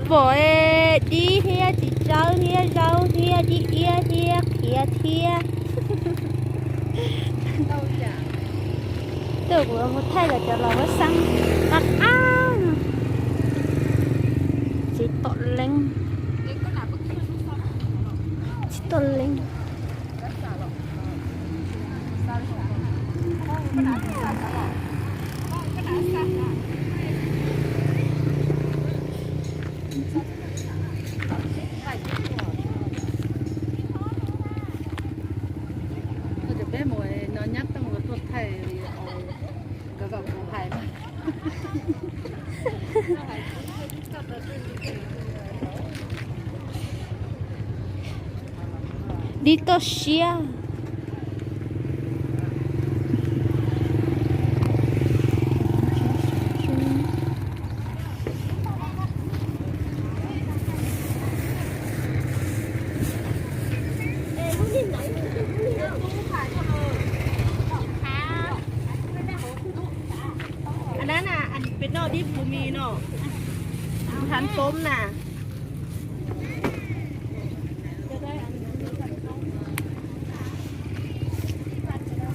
Pom dib thiab txiv tsawb thiab zaub thiab dib iab thiab qhiav thiab. Tuaj kuv mus thaij los cov los huab xeeb qab qab. Tsis tom leeb, tsis tom leeb. Peb mus no nyab tooj tuaj thaij, nkawd kom kuv hais. Dib toj siab. Peb noj dib phu mi no, thav poob na.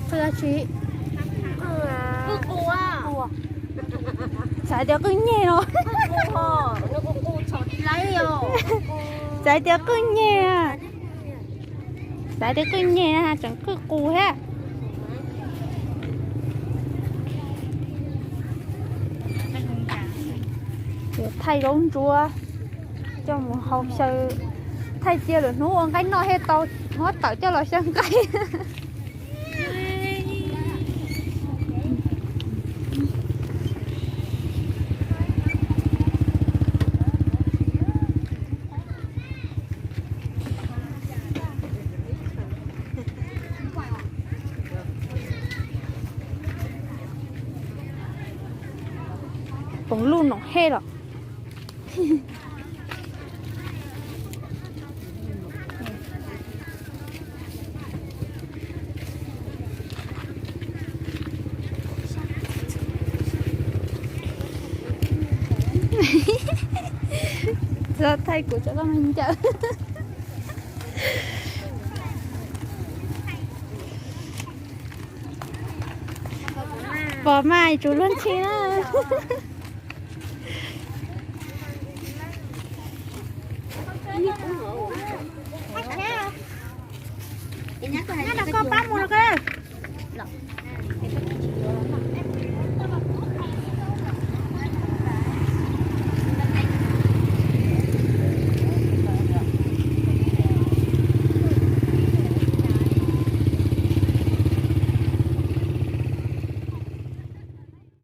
Qwj dab tsi? Xav tias qwj nyeg no. Xav tias qwj nyeg, xav tias qwj nyeg tseem qwj qus thiab. Yuav thaij zaub ntsuab coj mus hau xyaw, thaij cia lwm hnub ua nqaij noj thiaj tau muab tawm coj los xyaw nqaij. Poom luj noom hej los. Txhob thaij kuv tso koj me ncaws. Pom mas tsuas luag ntxhi na. Nyob no koj pab mus no koj.